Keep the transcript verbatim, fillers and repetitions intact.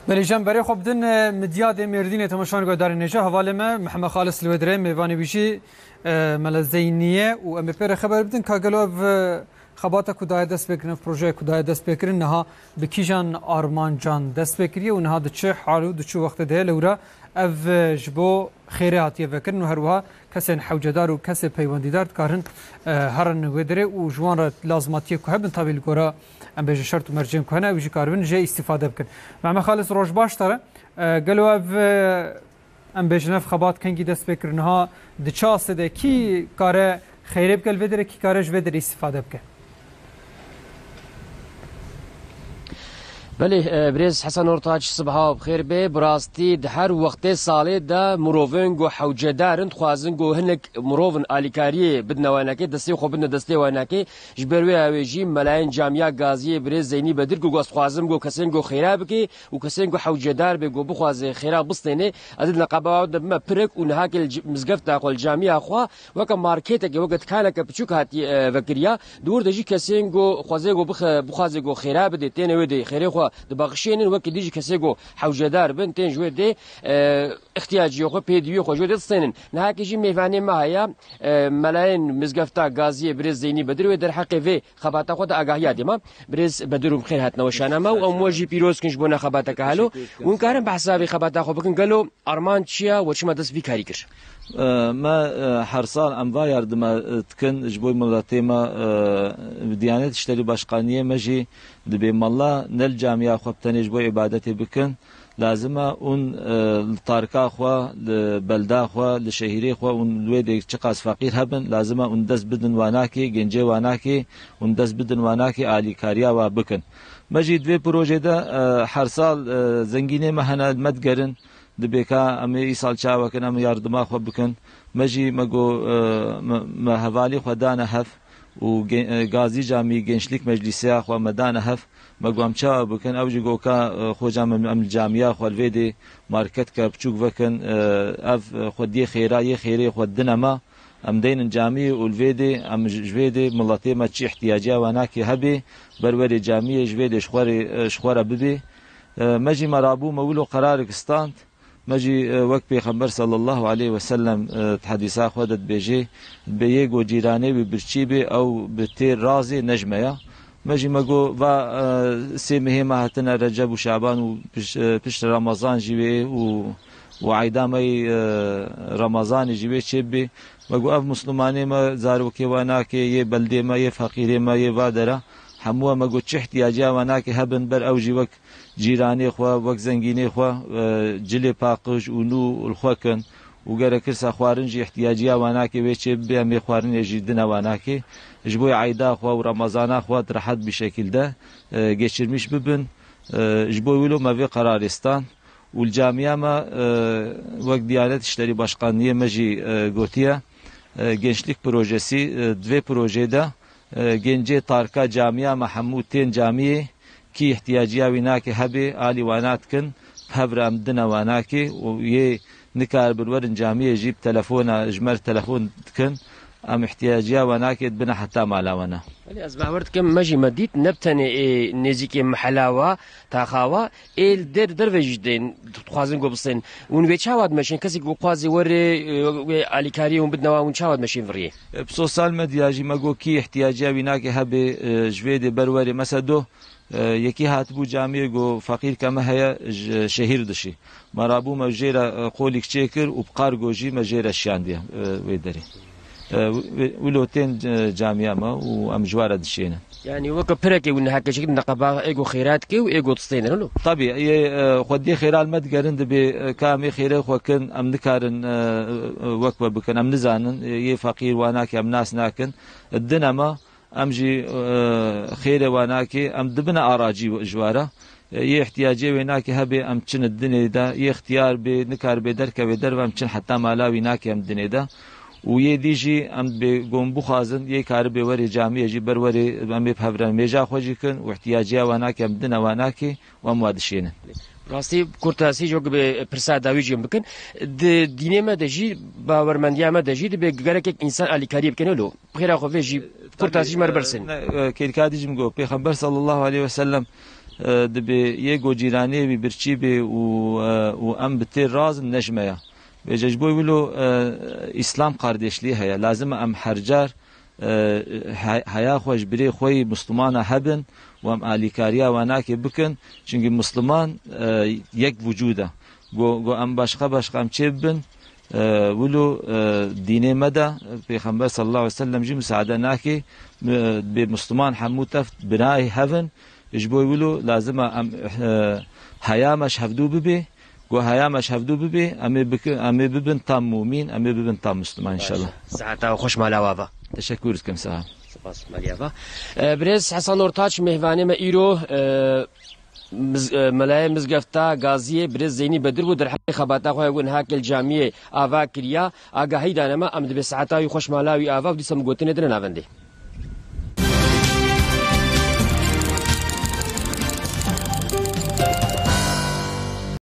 Belê, ji em berê xwe bidin, e, Midyadê Mêrdînê, temaşevanên guhdarên hêja, hevalê me Mihemed Xalis li wê dirê, mêvanê wî jî, e, Mele Zeyniye û em ê pê re xeber bidin ka gelo ev, e, xebata ku daye dest pê kirin, ev projeye ku daye dest pê kirin, niha bi kîjan armancan dest pê kiriye û niha di çi hal û di çi wextê de ye. Lewra ev, e, ji bo xêrê hatiye vekirin û her wiha kesên hewcedar û kesê peywendîdar dikarin, e, herin wê dirê û ji wan re lazimatiye ku hebin, tabî li gora, em bêjin, şert û mercên ku hene, ew jî karibin jê îstîfade bikin. Mehmet Xalis, roj baş te re. E, gelo ev, e, em bêjin, ev xebat kengî dest pê kir, niha di çi astê de, kî kare xeyrê bike li vê derê, kî kare ji vê derê îstîfade bike? Belê, e, birêz Hesen Ortaç, sibeha we bi xêr be. Bi rastî di her wextê salê de mirovên ku hewcedar in, dixwazin ku hinek mirovin alîkariyê bidine wanakê, destê xwe bidine destê wanakê. Ji ber wê ew ê jî melayên Camiya Gaziyê birêz Zeynî Bedir ku ez dixwazim ku kesên ku xêra bike û kesên ku hewcedar be ku bixwaze xêra bistêne, ez ê di neqeba wan de bime pirek û niha ke li c-, mizgefta xwe, li camiya xwe, weke marketeke, weke dikaneke piçûk hatiye, e, vekiriya. Di wir de jî kesên ku xwezê ku bixe-, bixwaze ku xêra bidê, têne wê dê xêrê xwe dibexşênin, wekî dî jî kesê ku hewcedar bin, tên ji wê dê, e, îhtiyaciyê xwe, pêdiviyê xwe ji wê dê distênin. Niha ke jî mêvanê me heye, e, melayên mizgefta Gaziyê birêz Zeynî Bedir wê derheqê vê xebata xwe de agahiya dê me. Birêz Bedir û bi xêr hatine weşana me û em we jî pîroz kin ji bona xebateke halo. Teşekkür ederim. Hûn karin behsa vê xebata xwe bikin, gelo armanc çi ye we çima dest vî karî kir? E, me, e, her sal em va yardime, e, dikin ji bo miletê me, e, Diyanet İşleri Başkaniyê me jî dibê mala ne li camiya xwe bi tenê ji bo îbadetê bikin. Lazim e hûn, e, li tarika xwe, li belda xwe, li şehîrê xwe, hûn li wê dê çiqas feqîr hebin, lazim e hûn dest bidin wanakê, gencê wanakê, hûn dest bidin wanakê, alîkariya wa bikin. Me jî di vê projê de, e, her sal, e, zengînê me hene, me digerin, dibê ka em ê îsal çawa kin, em ê yardima xwe bikin. Me jî me got, e, me, me hevalî xwe dane hev û ge-, e, Gazî Camî Gençlik Meclîseya xwe me dane hev. Me got em çawa bikin? Ew jî got ka, e, xoca min, em li camiya xwe li vê dê marketke biçûk vekin, e, ev, e, xwediyê xêra, yê xêrê xwe dine me. Em deynin camiyê û li vê dê, em ji, ji vê dê miletê me çi îhtiyaciya wanakê hebê, ber werê camiyê ji vê dê ji xwe rê, e, ji xwe re bibê. E, me jî me rabû, me wilo qerarik stand. Me jî, e, wek Pêxember sallallahu aleyhi ve sellem, e, di hedîsa xwe de dibêjê, dibê yê go cîranê wî birçî bê, ew bi têr razê, ne ji me ya. Me jî me got, va, e, sê mehê me hatine, Receb û Şaban û piş-, e, piştre Ramazan jî wê û, û eyda me yê, e, Ramazanê jî wê çêbibê. Me got, ev Muslimanê me, zarokê we nake, yê beldê me, yê feqîrê me, yê va dera, hemû me got, çi ihtiyaciya we nake hebin, ber ew jî wek cîranê xwe, wek zengînê xwe, e, cilê paqij û nû li xwe kin û gerek kirsa xwarin jî ihtiyaciya wanakê wê çê bibe, em ê xwarinê jî dine wanakê. Ji bo eyda xwe û Remezana xwe di rehet bir şekilde, e, geçirmiş bibin. E, ji bo wilo me vê qerarê stan û li camiya me, e, wek Diyanet İşleri Başkanlığê me jî, e, gotiye, e, gençlik projesi, e, di vê projê de, e, gencê tarka camiya me hemû tên camiyê, kî ihtiyaciya wî nake hebê, alî wana dikin, bi hev re em dine wanakê û yê nikaribin werin camiyê jî bi telefona, ji me re telefon dikin, em ihtiyaciya wanakê dibine heta mala wana. Belê, ez bawer dikim, me jî me dît, ne bi tenê ê nêzîkê mehela wa, taxa wa, ê li der, derve jî tên, dixwazin ku bistên. Hûn wê çawa dimeşên? Kesê ku dixwazê were, e, wê alîkariyê hûn bidine wan, hûn çawa dimeşên viriyê? E, bi sosyal medya jî me got kî ihtiyaciya wî nake hebê, e, ji vê dê ber werê. Mesela do, e, yekî hatibû camiyê got feqîrke me heye, ji şehîr dişî. Me rabû me jê re, e, qolîk çêkir û bi kargo jî me jê re şiyandiye, e, wê derê. E, wi-, wilo tên, e, camiya me û em ji we re dişênin. Yanî weke pirekê hûn niha keçik neqeba ê got xêra dike û ê got distênin, wilo? Tabî, ê, e, xwediyê xêra li me digerin, dibê, e, ka em ê xêrê xwe kin, em nikarin, e, e, wek we bikin, em nizanin, e, yê feqîr wanakê em nas nakin. Dine me, em jî, e, xêrê wanakê, em dibine aracî ji we re. E, yê ihtiyacê wê nake hebê, em çin dinê de, yê ixtiyar bê, nikaribe derkeve derve, em çin heta mala wî nake em dinê de. Û yê dî jî em bê gon bixwazin, yê karibê werê camiyê jî ber werê em ê bi hev re mêja xwe jî kin û ihtiyaciya wan nake em dine wan nake û em wa dişênin. Rastî kurtasî jî wek bi pirsa dawî jî em bikin. Di dînê me de jî, bawermendiya me de jî dibê gerekek însan alîkariyê bikene lo. Xêra xwe vê jî kurtasî ji me re bersin. Ne, e, kêlka dî jî min got, Pêxember sallallahu aleyhi ve sellem e, dibê yê go cîranê wî birçî bê û, e, û em bi têr razin ne ji me ya. Vêce ji bo wilo, e, Îslam kardeşlî heye. Lazim e em her car, e, he-, heya xwe ji birê xwe yî Muslimana hebin û em alîkariya wanakê bikin. Çimkî Musliman, e, yek vücud e. Go, go em başqa başqa em çê bibin, e, wilo, e, dînê me de Pêxember sallallahu aleyhi ve sellem jî misaade nake, e, bê Musliman hemû teft birayê hevin. Ji bo wilo lazim e em, e, heya me ji hevdû bibe. Go heya me ji hevdû bibe, em ê biki-, em ê bibin tam mûmîn, em ê bibin tam Musliman inşallah. Siheta xweş mala we ava. Teşekkür dikim, sağ ol. Spas, maliye va. E, Birêz Hesan Ortaç, mêvanê me îro, e, miz-, e, melayê mizgefta Gaziyê, Birêz Zeynî Bedir bû, derheqê xebata xwe ya ku niha kel camiyê ava kiriya, agahî dane me, em dibê siheta wî xweş mala wî ava û dîsa em gotinê dine navendê.